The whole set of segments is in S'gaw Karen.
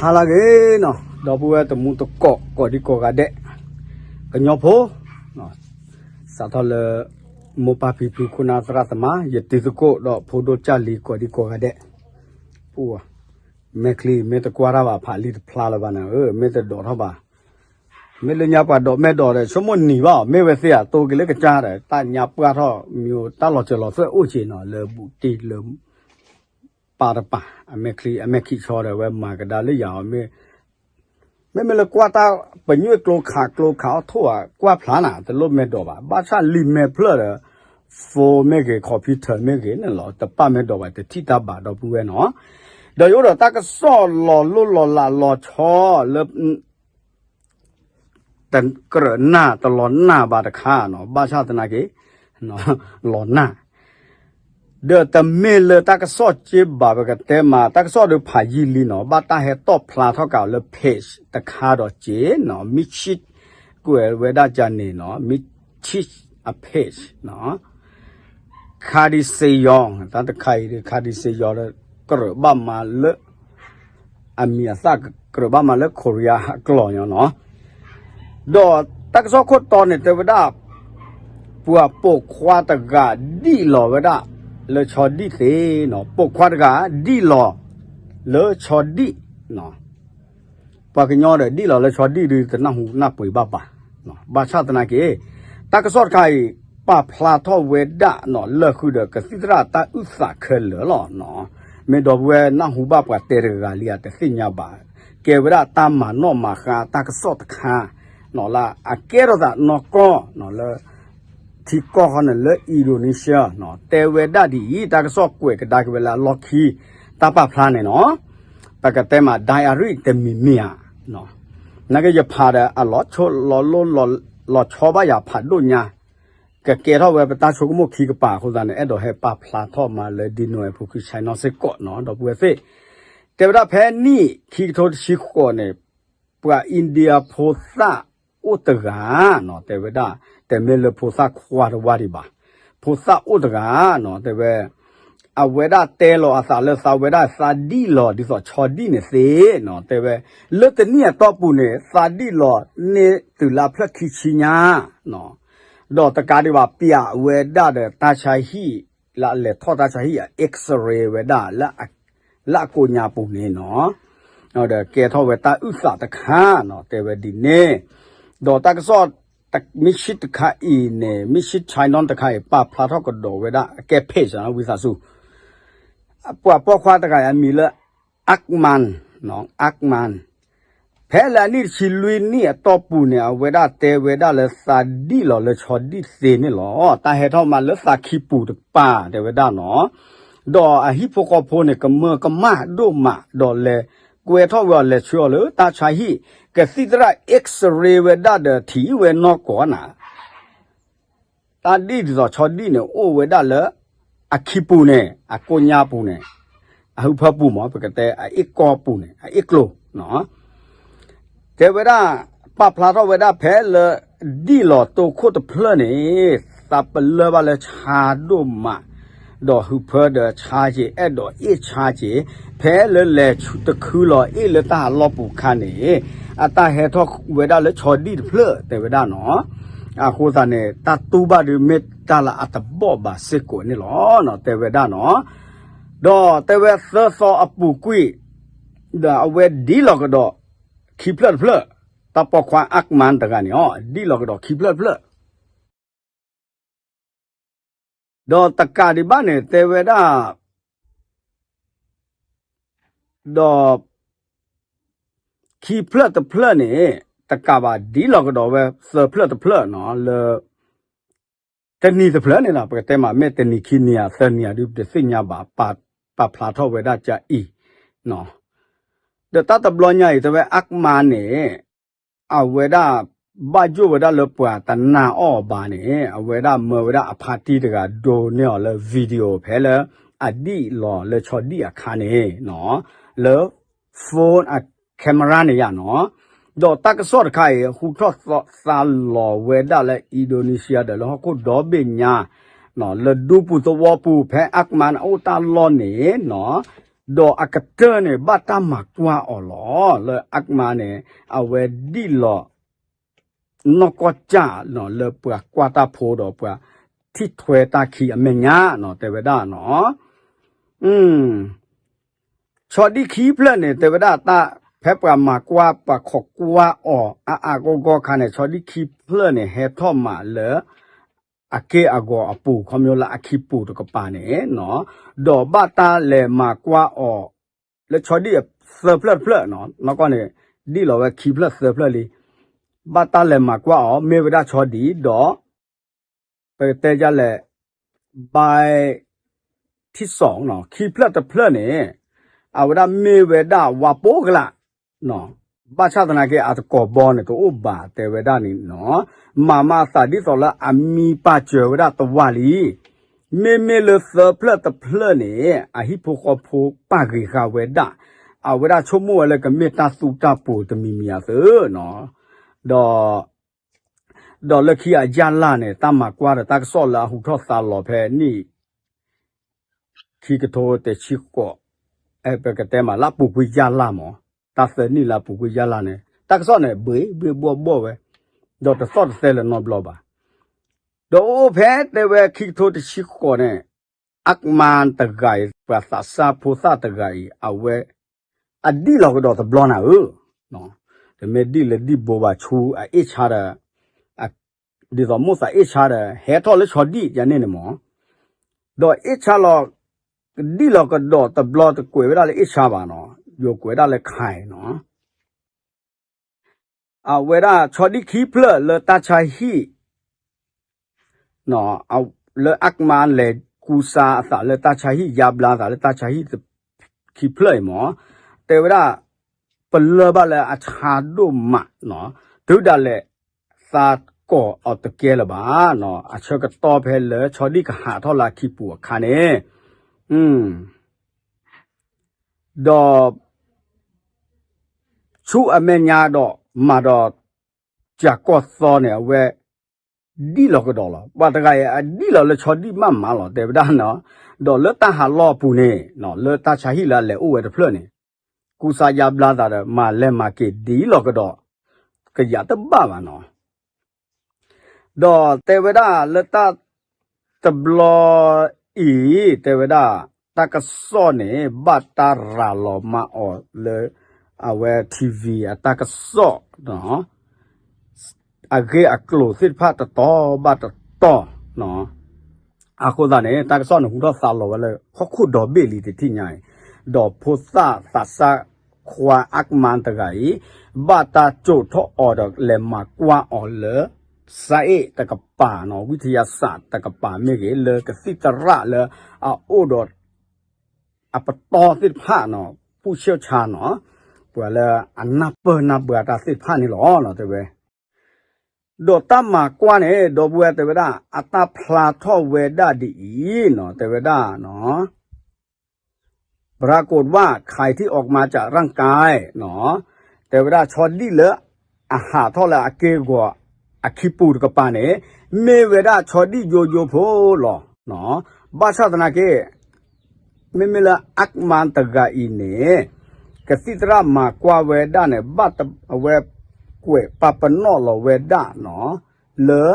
ဟါလၢအဂ့ၤနီၤ, ဒီပုၢ်ဝဲၢ်တံၤသကိးကိးဒံကိးဂၤဒဲး, ကညီဖိ, စးထီၣ်လၢ မိၢ်ပၢ်ဖံဖု ခိၣ်နၢ်သရၣ်သမါ, ယတံၤသကိးဒီးဖိဒိၣ်ကၢ်လံၤကိးဒံကိးဂၤဒဲး, ပူၤ, မဲာ်ချံမ့ၢ်တကွၢ်တၢ်ဘၣ် ဖးလံာ်တဖျါလၢၤဘၣ်န့ၣ်, မ့ၢ်တဒိးထီၣ်ဘၣ်, မ့ၢ်လၢညါပှၤဒိးမဲာ်ဒိးဒီး ဆိကမိၣ်နံၤဘၣ်အီၤ, မ့ၢ်ဝဲသ့ၣ်အတိက့ၤလၢကစၢ်ဒီး တၢ်ညါပှၢ်ထီၣ်မ့ၢ်တၢ်လီၤစၢၤလီၤသွဲၣ်အိၣ်က့ၤနီၤ, လၢဘူးတံၢ်လၢ ပၢ်တပၢ်, အမဲာ်ချံ အမဲာ်ခံးဆီဒီး အဝဲမၤကဒါလၢယၤအီၤ, မ့မ့ၢ်လၢကွၢ်တၢ်ပညွဲၣ်ကျိခးကျိခးအီၣ်ထိၣ်ဧါ, ကွၢ်ဖျါနၤ တလိၣ်မဲာ်ဒိးဘၣ်, ဘၣ်ဆၣ်လံာ်မဲာ်ဖျၢၣ်ဒီး phone မ့ၢ်ဂ့ၤ computer မ့ၢ်ဂ့ၤန့ၣ်လီၤ, တပာ်မဲာ်ဒိးဘၣ် တထံၣ်တၢ်ဘၣ် ဒီပုၢ်ဝဲၢ်နီၤ, ဒီးယအိၣ်ဒီးတၢ်ကစီၣ်လီၤလိၢ်လီၤလးလီၤဆီလၢ တကြၢးနၢ်တလီၤနၢ်ဘၣ်တခါနီၤ, ဘၣ်ဆၣ်သနာ်က့ လီၤနၢ်, ဒီးတမ့ၢ်လၢတၢ်ကစီၣ်က့ဘၣ် ပကတဲမး တၢ်ကစီၣ်ဒီးဖးယံာ်လံနီၤ, ဘၣ်တၢ်ဟဲတီၣ်ဖျါထီၣ်ကးအီၤလၢ page တခါဒီးက့နီၤ, မ့ၢ်ဆံးကွဲးဝဲဒၣ်ကန့ၣ်နီၤ, မ့ၢ်ဆံးအ page နီၤ ခါဒံစ့ ယီၤ, တၢ်တခါအံၤဒီး ခါဒံစ့ ယီၤဒီး ကြၢးဘၣ်မၤလၢ အမံၤအသၣ်ကြၢးဘၣ်မၤလၢ Korea အကျိာ်ညါနီၤ, ဒီးတၢ်ကစီၣ်ခိၣ်တီန့ၣ်တဲဝဲဒၣ် ပှၤပိာ်ခွါတဂၤဒံၣ်လီၤဝဲဒၣ်လၢဆီဒံၣ်သ့နီၤ, ပိာ်ခွါတဂၤဒံၣ်လီၤလၢဆီဒံၣ် ပှၤကညီဒီးဒံၣ်လီၤလၢဆီဒံၣ်ဒီး တနၢ်ဟူနၢ်ပှ့ၤဘၣ်ဘၣ်, ဘၣ်ဆၣ်သနာ်က့ တၢ်ကစီၣ်တခါအံၤ ပာ်ဖျါထီၣ်ဝဲဒၣ်နီၤ လၢာ်ဃုာ်ဒီးကသံၣ်သရၣ်တၢ်အုၣ်သးခဲလၢာ်လီၤ, မ့ၢ်ဒီပုၢ်ဝဲၢ်နၢ်ဟူဘၣ်ပှၤတဲတဂၤလံဧါ တသ့ၣ်ညါဘၣ်, ကဲဝဲဒၣ်တၢ်မၤနီၣ်မၤဃါတၢ်ကစီၣ်တခါနီၤ လၢအကဲထီၣ်သးနီၢ်ကီၢ်နီၤ လၢ ထံကီၢ်ဃီန့ၣ်လၢ Indonesia နီၤ, တဲဝဲဒၣ်ဒ်အံၤ, တၢ်ကစီၣ်ကွဲးကဒါက့ၤဝဲလၢအလီၢ်ခံ တၢ်ပာ်ဖျါန့ၣ်နီၤ, ပကတဲမး diary တမံၤမံၤဧါ, နာ်က့ယဖးဒီးအလီၤဆိလီၤလိၢ်လီၤဆီဘၣ်ယၤဖးဒိၣ်ညါ, ကကဲထီၣ်ဝဲပတၢ်ဆိကမိၣ်ခံကပၤအဃိသတးန့ၣ် အဲၣ်ဒိးဟဲပာ်ဖျါထီၣ်မးလၢ ဒံနိ အဖိခံ ဆဲနီၣ်စ့ၢ်ကီးနီၤ, ဒီပုၢ်ဝဲၢ်သ့ၣ်, တဲဝဲဒၣ်ဖဲနံၣ်ခံကထိတဆံဃိးန့ၣ် ပှၤ India ဖိသၣ်အိၣ်တဂၤနီၤ, တဲဝဲဒၣ် တမ့ၢ်လၢဖိသၣ်ခွါတဝါဒံးဘၣ်, ဖိသၣ်အိၣ်တဂၤနီၤ, တဲဝဲ အဝဲဒၣ်တဲလီၤအသးလၢသးဝဲဒၣ်သးဒံၣ်လီၤ ဒ်သိးဆီဒံၣ်န့ၣ်သ့နီၤ, တဲဝဲ လၢတနံၣ်အတီၢ်ပူၤန့ၣ် သးဒံၣ်လီၤန့ၢ်တုၤလၢအဖျၢၣ်ခံဆံညါနီၤ, ဒီးတကးဒံးဘၣ် ပျးဝဲဒၣ်ဒီးတၢ်ဆါဟံၣ် လၢအလဲၤထီၣ်တၢ်ဆါဟံၣ်အ X-ray ဝဲဒၣ် လၢအကိးညါပူၤန့ၣ်နီၤ, ဒီးကဲထီၣ်ဝဲတၢ်အုၣ်သးတခါနီၤ, တဲဝဲဒ်န့ၣ်, ဒီးတၢ်ကစီၣ် မ့ၢ်ဆံတခါအံၤန့ၣ် မ့ၢ်ဆံ ဆဲနီၣ် တခါအံၤ ပာ်ဖျါထီၣ်ကဒီးဝဲဒၣ် အကဲ page နီၤ ဝံသးစူၤ ပှၤပိာ်ခွါတဂၤအမံၤလၢ Akman, Akman, ဖဲလၢအနံၣ်တဆံလွံၢ်နံၣ်အတီၢ်ပူၤန့ၣ် အဝဲဒၣ်တဲဝဲဒၣ်လၢသးဒံၣ်လီၤလၢဆီဒံၣ်သ့န့ၣ်လီၤ. တၢ်ဟဲထီၣ်မးလၢသးခံပူၤတကပၤ တဲဝဲဒၣ်နီၤ, ဒီးအဟံၣ်ဖိဃီဖိန့ၣ် ကမၢကမၣ်ဒိၣ်မး ဒီးလဲၤကွဲထီၣ်ဝဲအီၤ လဲၤဆှၢအီၤလၢတၢ်ဆါဟံၣ် ကသံၣ်သရၣ် X-ray ဝဲဒၣ်ဒီး ထံၣ်ဝဲနီၢ်ကီၢ်နၤ တၢ်ဒံၣ်ဒ်သိးဆီဒံၣ်န့ၣ် အိၣ်ဝဲဒၣ်လၢ အခံပူၤန့ၣ် အကိးညါပူၤန့ၣ် အဟၢဖၢပူၤမး ပကတဲအအ့ၣ်ကီၢ်ပူၤန့ၣ် အအ့ၣ်ကျိၤနီၤ, တဲဝဲဒၣ် ပာ်ဖျါထီၣ်ဝဲဒၣ်ဖဲလၢ ဒံၣ်လီၤတိခိၣ်တဖျၢၣ်န့ၣ် သးပလၢၢ်ဘၣ်လၢဆါဒိၣ်မး ဒီးဟၢဖၢဒီးဆါက့ၤ အဲၣ်ဒိးအ့ၣ်ဆါက့ၤ ဖဲလၢလဲၤတခုလီၤအ့ၣ်လၢတၢ်ဟးလီၢ်ပူၤခါန့ၣ် အတၢ်ဟဲထီၣ်ဝဲဒၣ်လၢဆီဒံၣ်တဖျၢၣ် တဲဝဲဒၣ်နီၤ, အဃိသတးန့ၣ် တၢ်တူၢ်ဘၣ်ဒုးမ့ၢ်တၢ်လၢအတဘီၣ်ဘၣ်စ့ၢ်ကီးန့ၣ်လီၤ တဲဝဲဒၣ်နီၤ, ဒီးတဲဝဲသၢသီအပူၤကွံာ် ဒီးအဝဲဒံၣ်လီၤကဒီး ခံဖျၢၣ်တဖျၢၣ်, တၢ်ပိာ်ခွါ Akman တဂၤန့ၣ် ဒံၣ်လီၤကဒီးခံဖျၢၣ်တဖျၢၣ် ဒီးတကးဒံးဘၣ်န့ၣ် တဲဝဲဒၣ် ဒီး ခံဖျၢၣ်တဖျၢၣ်န့ၣ် တကးဘၣ်ဒံၣ်လီၤကဒီးဝဲသၢဖျၢၣ်တဖျၢၣ်နီၤ လၢ တနံၤတဖျၢၣ်န့ၣ်လီၤ ပကတဲမး မ့ၢ်တနံၤခံနံၤဧါ သၢနံၤဧါဒုး ပတသ့ၣ်ညါဘၣ် ပာ်ဖျါထီၣ်ဝဲဒၣ်ကအံၤ ဒီးတၢ်တဘျီညါအံၤ တဲဝဲ Akman န့ၣ် အဝဲဒၣ် ဘၣ်ယိၣ်ဝဲဒၣ်လၢပှၤတနာ်အီၤဘၣ်န့ၣ် အဝဲဒၣ်မၢဝဲဒၣ်အဖါတံၢ်တဂၤ ဒိးန့ၢ်အီၤလၢ video ဖဲလၢ အဒံၣ်လီၤလၢဆီဒံၣ်အခါန့ၣ်နီၤ လၢ phone အ camera န့ၣ်ယါနီၤ ဒီးတၢ်ကစီၣ်တခါအံၤ ဟူထီၣ်သးလီၤဝဲဒၣ်လၢ Indonesia ဒီးလၢဟီၣ်ခိၣ်ဒီဘ့ၣ်ညါ လၢဒူပူၤသဝီပူၤ ဖဲ Akman အအိၣ်တၢ်လီၢ်န့ၣ်နီၤ ဒီးအကတၢၢ်န့ၣ် ဘၣ်တၢ်မၤကွၢ်အီၤလီၤ. လၢအကမါန့ၣ် အဝဲဒံၣ်လီၤ နီၢ်ကီၢ်ကၢ်နီၤ လၢပှၤကွၢ်တၢ်ဖိဒီးပှၤထံၣ်ထွဲတၢ်ခံအမဲာ်ညါနီၤ တဲဝဲဒၣ်နီၤ. ဆီဒံၣ်ခံဖျၢၣ်န့ၣ် တဲဝဲဒၣ်တၢ် ဖဲပှၤမၤကွၢ် ပှၤခိးကွၢ်အီၤ အါအါဂီၢ်ဂီၢ်ခါန့ၣ် ဆီဒံၣ်ခံဖျၢၣ်န့ၣ် ဟဲထီၣ်မးလၢ အက့ၢ်အဂီၤအပူၤ ခီဖျိလၢအခံပူၤတကပၤန့ၣ်နီၤ, ဒီးဘၣ်တၢ်လဲၤမၤကွၢ်အီၤ လၢဆီဒံၣ်သၢဖျၢၣ်တဖျၢၣ်နီၤ, နီၢ်ကီၢ်န့ၣ် ဒံၣ်လီၤဝဲခံဖျၢၣ်သၢဖျၢၣ်လံ, ဘၣ်တၢ်လဲၤမၤကွၢ်အီၤ မ့ၢ်ဝဲဒၣ်ဆီဒံၣ်ဒီး ပကတဲဒ်လဲၣ် ဘၣ် ထံၣ်စီၣ်နီၤ, ခံဖျၢၣ်တဖျၢၣ်န့ၣ် အဝဲဒၣ်မ့ၢ်ဝဲဒၣ်ဝါပိကလာ်နီၤ, ဘၣ်ဆၣ်သနာ်က့ အတကိးဘီန့ၣ် တအိၣ်ဘၣ်တဲဝဲဒၣ်န့ၣ်နီၤ, မၤမၤအသးဒ်သိးလၢအမံပာ်စၢၤဝဲဒၣ်တဝၢ်လံ. မ့မ့ၢ်လၢသၢဖျၢၣ်တဖျၢၣ်န့ၣ် အဟံၣ်ဖိဃီဖိပာ်ဂ့ၤဃာ်ဝဲဒၣ်, အဝဲဒၣ်ဆိကမိၣ်ဝဲလၢကမ့ၢ်တၢ်သူတၢ်ပိၤတမံၤမံၤအသိးနီၤ, ဒီး ဒီးလၢခံအယၢ်လၢ်န့ၣ် တၢ်မၤကွၢ်ဒီးတၢ်ကစီၣ်လၢအဟူထီၣ်သါလီၤဖဲနံၣ် ခံကထိတဆံဃိး, ပကတဲမးလၢအပူၤကွံာ်ယၢ်လၢ်မး, တၢ်သၢနံၣ်လၢအပူၤကွံာ်ယၢ်လၢ်န့ၣ် တၢ်ကစီၣ်န့ၣ် ဘှ့ၣ်ဘှ့ၣ်ဘှီၣ်ဘှီၣ်ဝဲ, ဒီးတသီၣ်တသဲလၢၤနီတဘျီဘၣ်. ဒီးအိၣ်ဖဲတဲဝဲခံကထိတဆံဃိးန့ၣ် အကမါတဂၤအံၤ ပှၤသးစၢ်ဖိသၣ်တဂၤအံၤ အဝဲ အဒံၣ်လီၤကဒီးတဘျီနၤဧၢ, တမ့ၢ်ဒံၣ်လၢဒံၣ်ဘိဘၣ်ဆူအအ့ၣ်ဆါဒီး ဒ်သိးမိၣ်သးအ့ၣ်ဆါဒီး ဟဲထီၣ်လၢဆီဒံၣ်ယၤန့ၣ်န့ၣ်မး, ဒီးအ့ၣ်ဆါလီၤ ဒံၣ်လီၤကဒီးတဘျီတကွဲးဝဲဒၣ်လၢအ့ၣ်ဆါဘၣ်နီၤ, ယိၤကွဲးဒၣ်လၢခါနီၤ အဝဲဒၣ်ဆီဒံၣ်ခံဖျၢၣ်လၢတၢ်ဆါဟံၣ် လၢအကမါလဲၤကူစါအသးလၢတၢ်ဆါဟံၣ် ယါဘျါသးလၢတၢ်ဆါဟံၣ်ခံဖျၢၣ်အံၤမး, တဲဝဲဒၣ် ပလၢၢ်ဘၣ်လၢအဆါဒိၣ်မးနီၤ, တုၤဒၣ်လဲာ် သးကိးအီၤတကဲလၢၤဘၣ်နီၤ, အဆၢကတီၢ်ဖဲလၢဆီဒံၣ်ကဟးထီၣ်လၢအခံပူၤအခါန့ၣ်, ဒီး ဆူအမဲာ်ညါဒီး မၤဒီး ကၠၤကီၢ်သီန့ၣ် အဝဲ ဒံၣ်လီၤကဒီးလီၤ. ပှၤတဂၤအံၤ အဒံၣ်လီၤလၢဆီဒံၣ်မးမးလီၤ တဲဝဲဒၣ်နီၤ, ဒီးလၢတၢ်ဟးလီၢ်အပူၤန့ၣ် လၢတၢ်ဆါဟံၣ်လၢအလဲၤအိၣ်ဝဲတဖျၢၣ်န့ၣ် ကူစါယါဘျါသးဒီး မၤလဲၤမၤက့ၤဒ်လီၤကဒီး ကယၤတဘၣ်ဘၣ်နီၤ. ဒီးတဲဝဲဒၣ်လၢတၢ် တဘျီအံၤ တဲဝဲဒၣ် တၢ်ကစီၣ်န့ၣ် ဘၣ်တၢ်ရၤလီၤမၤအီၤလၢ အဝဲ ထံၣ်ဝံၤ အတၢ်ကစီၣ်နီၤ အဂ့ၢ်အကျိၤသ့ၣ်တဖၣ်တတီၤဘၣ်တတီၤနီၤ. အဃိသတးန့ၣ် တၢ်ကစီၣ်န့ၣ်ဟူထီၣ်သါလီၤဝဲလၢဟီၣ်ခိၣ်ဒီဘ့ၣ်လံတထံၣ်ညါအံၤ, ဒီးဖိသၣ်သးစၢ်ခွါအကမါတဂၤအံၤ ဘၣ်တၢ်စိာ်ထီၣ်အီၤဒီးလဲၤမၤကွၢ်အီၤလၢ စါအ့ၣ်တကပၤနီၤ ဝံထယါစးတကပၤမ့ၢ်ဂ့ၤ လၢကသံၣ်သရၣ်လၢအအိၣ်ဒီး အပတီၢ်သ့ၣ်တဖၣ်နီၤ ပူၣ်ဆၢၣ်ဆါနီၤ ပှၤလၢအနၢ်ပၢၢ်နၢ်ပှၤတၢ်သ့ၣ်တဖၣ်န့ၣ်လီၤနီၤ တဲဝဲ ဒီးတၢ်မၤကွၢ်န့ၣ် ဒီပုၢ်ဝဲၢ်တဲဝဲဒၣ် အတၢ်ဖျါထီၣ်ဝဲဒၣ်ဒ်အံၤနီၤ တဲဝဲဒၣ်နီၤ ปรากฏว่าไข่ที่ออกมาจากร่างกายနီၤ တဲဝဲဒၣ်ဆီဒံၣ်လၢ အဟးထီၣ်လၢအက့ၢ်အဂီၤ အခံပူၤတကပၤန့ၣ် မ့ၢ်ဝဲဒၣ်ဆီဒံၣ်ယိယိဖိလီၤ. ဘၣ်ဆၣ်သနာ်က့ မ့မ့ၢ်လၢအကမါတဂၤအံၤန့ၣ် ကသံၣ်သရၣ်မၤကွၢ်ဝဲဒၣ်န့ၣ် ဘၣ်အဝဲကွဲးပာ်ပနီၣ်လီၤဝဲဒၣ်နီၤ လၢ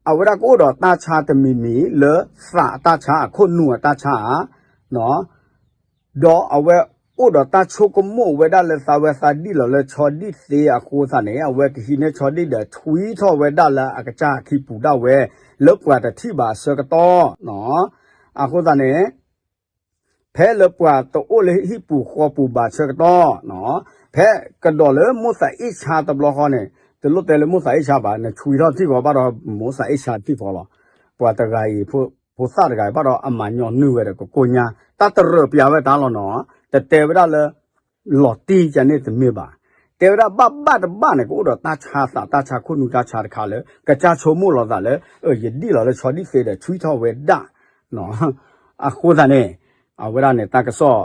အဝဲဒၣ်ကအိၣ်ဒီးတၢ်ဆါတမံၤမံၤ လၢသးအတၢ်ဆါ အခိၣ်နူာ်အတၢ်ဆါဧါ ဒီးအဝဲအိၣ်ဒီးတၢ်ဆိကမိၣ်ဝဲဒၣ်လၢသးဝဲသးဒံၣ်လီၤလၢဆီဒံၣ်သ့အဃိသတးန့ၣ် အဝဲကဟံးန့ၢ်ဆီဒံၣ်ဒီးဆွံထီၣ်ဝဲဒၣ်လၢအကစၢ်အခံပူၤဒၣ်ဝဲ လၢပှၤတထံၣ်ဘၣ်အဆၢကတီၢ်နီၤ အဃိသတးန့ၣ် ဖဲလၢပှၤတအိၣ်လၢဟံၣ်ပူၤဃီပူၤဘၣ်ဆၢကတီၢ်နီၤ ဖဲကဒီးလၢမိၣ်သးအ့ၣ်ဆါတဘျီဃီန့ၣ် တလိၣ်တဲလၢမိၣ်သးအ့ၣ်ဆါဘၣ် နဆွံထီၣ်ထံၣ်ဃီဘၣ်ဒီးမိၣ်သးအ့ၣ်ဆါထံၣ်ဃီလီၤ. ပှၤတဂၤအံၤ ဖိသၣ်တဂၤအံၤဘၣ်ဒီးအမၤညီနုၢ်ဝဲဒီးကကိညါ တၢ်တရၢၢ်ပျးဝဲတၢ်လီၤနီၤ တတဲဝဲဒၣ်လၢ လီၤတံၢ်ကန့ၣ်တမ့ၢ်ဘၣ်. တဲဝဲဒၣ်ဘၣ်ဘၣ်တဘၣ်န့ၣ် ကအိၣ်ဒီးတၢ်ဆါသးတၢ်ဆါခိၣ်နူာ်တၢ်ဆါတခါလၢ ကစၢ်ဆိကမိၣ်လီၤသးလၢ ယဒံၣ်လီၤလၢဆီဒံၣ်သ့ဒီးဆွံထီၣ်ဝဲဒၣ် အဃိသတးန့ၣ် အဝဲဒၣ်န့ၣ် တၢ်ကစီၣ်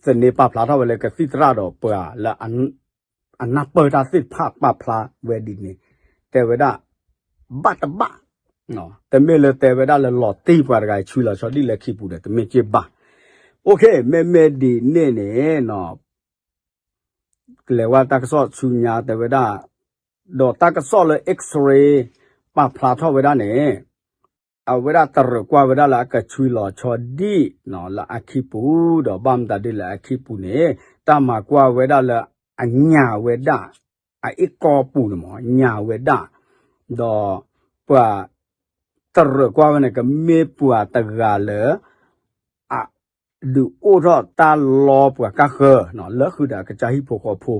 သန့ၤပာ်ဖျါထီၣ်ဝဲလၢကသံၣ်သရၣ်ဒီးပှၤလၢ အနၢ်ပၢၢ်တၢ်သ့ၣ်တဖၣ်ပာ်ဖျါဝဲဒ်န့ၣ် တဲဝဲဒၣ် ဘၣ်တဘၣ် တမ့ၢ်လၢတဲဝဲဒၣ်လၢလီၤတံၢ်ပှၤတဂၤအံၤဆွံလီၤဆီဒံၣ်လၢခံပူၤဒီး တမ့ၢ်က့ၢ်ဘၣ်. မ့မ့ၢ်ဒ်န့ၣ်န့ၣ် ကလဲၤဝဲတၢ်ကစီၣ်ဆူညါတဲဝဲဒၣ်, ဒီးတၢ်ကစီၣ်လၢ X-ray ပာ်ဖျါထီၣ်ဝဲဒၣ်န့ၣ်, အဝဲဒၣ်တရၢၢ်ကွၢ်ဝဲဒၣ်လၢအကဆွံလီၤဆီဒံၣ်လၢအခံပူၤ, ဒီးဘၣ်မတၤဒ်လၢအခံပူၤန့ၣ် တၢ်မၤကွၢ်ဝဲဒၣ်လၢအညၣ်ဝဲဒၣ်, အအ့ၣ်ကီပူၤန့ၣ်မ့ၢ် ညၣ်ဝဲဒၣ်, ဒီးပှၤတရၢၢ်ကွၢ်ဝဲန့ၣ် ကမ့ၢ်ပှၤတဂၤလၢ အ ဒုးအိၣ်ထီၣ်တၢ်လီပှၤကါဃၢၤ လၢဃုာ်ဒီးအကစၢ်ဟံၣ်ဖိဃီဖိ,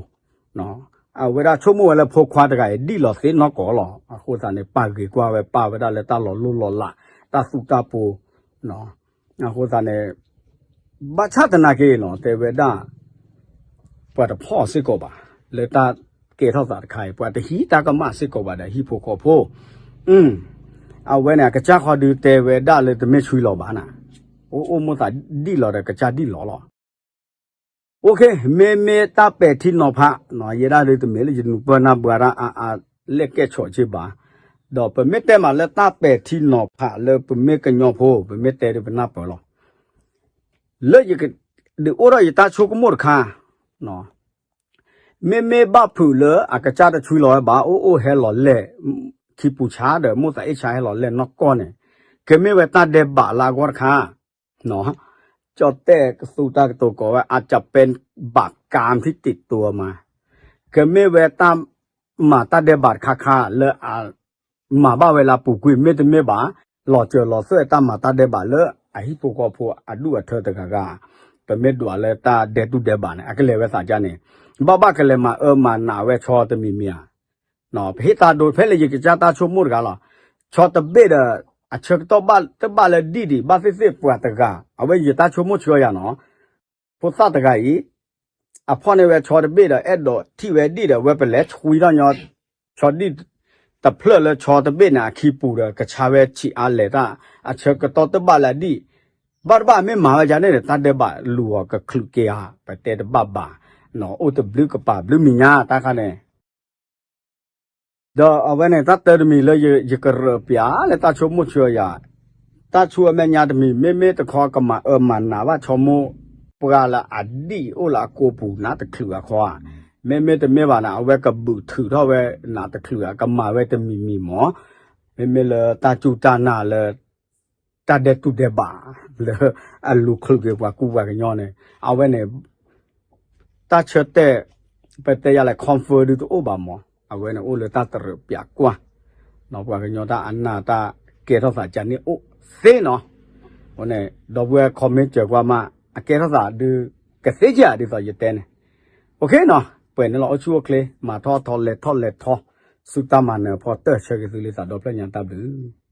အဝဲဒၣ်ဆိကမိၣ်ဝဲလၢဖိခွါတဂၤအံၤဒံၣ်လီၤသ့နီၢ်ကီၢ်လီၤ. အဃိသတးန့ၣ် ပာ်ဂ့ၤကွၢ်ဝဲ ပာ်ဝဲဒၣ်လၢတၢ်လီၤလိၢ်လီၤလး, တၢ်သူတၢ်ပူၤ, အဃိသတးန့ၣ် ဘၣ်ဆၣ်သနာ်က့နီၤ တဲဝဲဒၣ် ပှၤတဖီၣ်စ့ၢ်ကီးဘၣ် လၢတၢ်ကဲထီၣ်သးတခါအံၤ, ပှၤတဟံးတၢ်ကမၣ်စ့ၢ်ကီးဘၣ်ဒီးဟံၣ်ဖိဃီဖိ, အဝဲန့ၣ် အကစၢ်ဃီဒုးတဲဝဲဒၣ်လၢတမ့ၢ်ဆွံလီၤဘၣ်နၤ, အိၣ်အိၣ်မိၣ်သးဒံၣ်လီၤဒီးကစၢ်ဒံၣ်လီၤလီၤ. မ့မ့ၢ်တၢ်ပဲာ်ထံနီၤဖး, ယဲဒၣ်ဒုးတမ့ၢ်လၢယနုာ်ပၢၢ်နၢ်ပှၤတၢ်အါအါလဲၣ်ကဲၣ်ဆိးက့ဘၣ်, ဒီးပမ့ၢ်တဲမးလၢတၢ်ပဲာ်ထံနီၤဖးလၢပမ့ၢ်ကညီဖိ ပမ့ၢ်တဲဒုးပနၢ်ပၢၢ်လီၤ. လၢယကဒုးအိၣ်ထီၣ်ယတၢ်ဆိကမိၣ်တခါ, မ့မ့ၢ်ဘၣ်ဖုးလၢအကစၢ်တဆွံလီၤဝဲဘၣ် အိၣ်အိၣ်ဟဲလီၤလဲၣ်, ခံပူၤဆါဒီးမိၣ်သးအ့ၣ်ဆါဟဲလီၤလဲၣ်နီၢ်ကီၢ်န့ၣ်, ကမ့ၢ်ဝဲတၢ်ဒဲးဘးလၢအဂီၢ်တခါ, ကၠီၣ်တဲၣ်ကသူတၢ်ကတိၤကိးဝဲ อาจจะเป็นบาปกรรมที่ติดตัวมา, ကမ့ၢ်ဝဲတၢ်မၤတၢ်ဒဲးဘးတခါခါလၢအ မၤဘၣ်ဝဲလၢအပူၤကွံာ် မ့တမ့ၢ်ဘၣ်, လီၤစၢၤလီၤသွဲၣ်တၢ်မၤတၢ်ဒဲးဘးလၢအဟံၣ်ဖိဃီဖိအဒူၣ်အထၢတဂၤဂၤ, ပမ့ၢ်ဒွးလၢတၢ်ဒဲးတူၢ်ဒဲးဘးန့ၣ် အကလဲၤဝဲသးဒ်န့ၣ်, ဘၣ်ဘၣ်ကလဲၤမၤအၢမၤနးဝဲဆီတမံၤမံၤဧါ, ပဟ့ၣ်တၢ်ဒိဖဲလၢယကစၢ်တၢ်ဆိကမိၣ်တဂၤလီၤ, ဆီတဘ့ၣ်ဒီး အဆၢကတီၢ်ဘၣ်တဘၣ်လၢဒံၣ်ဒံး ဘၣ်သ့ၣ်သ့ၣ်ပှၤတဂၤ, အဝဲယတၢ်ဆိကမိၣ်ဆှၢယၤနီၤ ဖိသၣ်တဂၤအံၤ, အဖီၣ်န့ၢ်ဝဲဆီတဘ့ၣ်ဒီး အဲၣ်ဒိးထံၣ်ဝဲဒံၣ်ဒီး ဝဲပလဲၤဆွံထီၣ်ညီ ဆီဒံၣ်တဖျၢၣ်လၢဆီတဘ့ၣ်န့ၣ် အခံပူၤဒီး ကဆါဝဲဆံးအါလဲၤတၢ်, အဆၢကတီၢ်တဘၣ်လၢဒံၣ်, ဘၣ်တဘၣ်မ့ၢ်မၤဝဲဒ်န့ၣ်ဒီး တၢ်ဒဲးဘးလူၤအီၤကချုးက့ၤဧါ, ပတဲတဘၣ်ဘၣ်, အိၣ်တဘျုးကပာ်ဘျုးမံၤညါတၢ်ခါန့ၣ် ဒီးအဝဲန့ၣ် တၢ်တၢတမံၤလၢယကရၢးပျးလၢတၢ်ဆိကမိၣ်ဆှၢယၤ, တၢ်ဆိအမဲာ်ညါတမံၤ မ့မ့ၢ်တခီကမၤအၢမၤနးဘၣ်ဆီမိၢ်ပှၢ်လၢအဒံၣ်အိၣ်လၢအကိာ်ပူၤနးတချုးအခီဧါ, မ့မ့ၢ်တမ့ၢ်ဘၣ်န့ၣ် အဝဲကဘုးထုးထီၣ်ဝဲနးတချုးဧါ ကမၤဝဲတမံၤမံၤမၢ်, မ့မ့ၢ်လၢတၢ်စူၢ်တၢ်နာ်လၢ တၢ်ဒဲးတူၢ်ဒဲးဘး လၢအလူၤချုးက့ၤပှၤကူပှၤကညီန့ၣ် အဝဲန့ၣ် တၢ်ဆၢတဲာ် ပတဲယၤလဲၣ် confirm ဒုးတအိၣ်ဘၣ်မၢ်, အဝဲန့ၣ်အိၣ်လၢတၢ်တရၢးပျးကွၢ်, ပှၤကညီတၢ်အနၢ်တၢ်ကဲထီၣ်သးကန့ၣ်အိၣ်သ့နီၤ, အဃိန့ၣ် ဒီပုၢ်ဝဲၢ် comment စၢၤကွၢ်မး အကဲထီၣ်သးဒုး ကသ့ကၢ်ဒ်သိးယတဲန့ၣ်, OK နီၤ, ပှဲၤန့ၣ်လီၤ အိၣ်ဆူၣ်အိၣ်ချ့ မၤထီၣ်ထီလဲၤထီၣ်လဲၤထီ ဆူတၢ်မၤနၢၤအဖီတၢၢ်ဆၢက့ၤသုလံသးဒီဖျၢၣ်ညါတၢ်ဘျုး